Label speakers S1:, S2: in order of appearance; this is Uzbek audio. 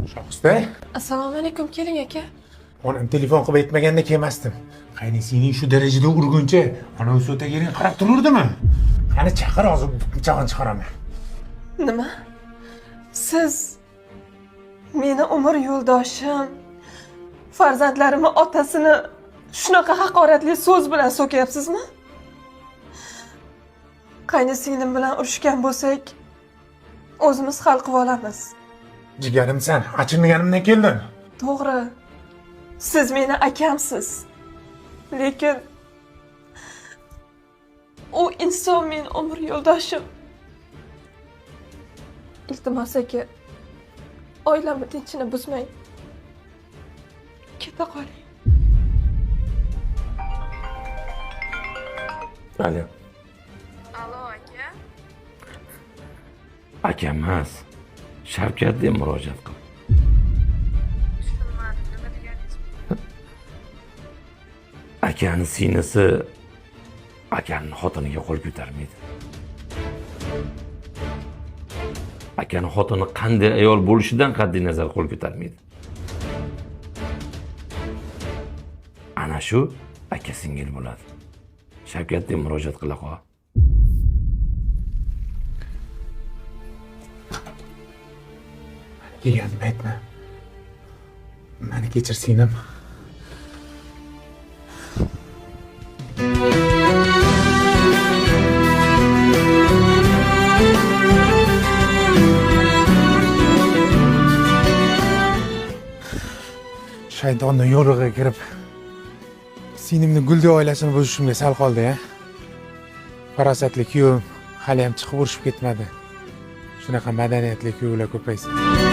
S1: Shohista.
S2: Assalomu alaykum, keling aka.
S1: Onam telefon qilib aytmaganda kelmasdim. Qaynisening shu darajada urguncha ana so'tagering qarab tururdimi? Qani chaqir, hozir pichog'ini chiqaraman.
S2: Nima? Siz meni umr yo'ldoshim, farzandlarimni otasini shunaqa haqoratli so'z bilan so'kyapsizmi? Qayni singlim bilan urushgan bo'lsak, o'zimiz hal qilib olamiz.
S1: Jigarimsan, achinganimdan keldim.
S2: To'g'ri. Siz meni akamsiz. Lekin u inson meni umr yo'ldoshim. Iltimos aka, oilamni tinchini buzmang. Keta qoling.
S3: Alo.
S2: Alo aka.
S3: Aka emas. Shavkat deb murojaat qil.
S2: Tushunmadim, nima deganingiz?
S3: Akani singlisi akani xotiniga qo'l ko'tarmaydi. Akani xotini qanday ayol bo'lishidan qat'iy nazar qo'l ko'tarmaydi. Ana shu aka singil bo'ladi. Shavkat deb murojaat qila qol.
S1: Kelganimni aytma. Mani kechir, singlim. Shaytonni yo'lig'iga kirib, singlimni guldek oilasini buzishimga sal qoldi ya. Farosatli kuyovim haliyam chiqib urushib ketmadi. Shunaqa madaniyatli kuyovlar ko'paysin.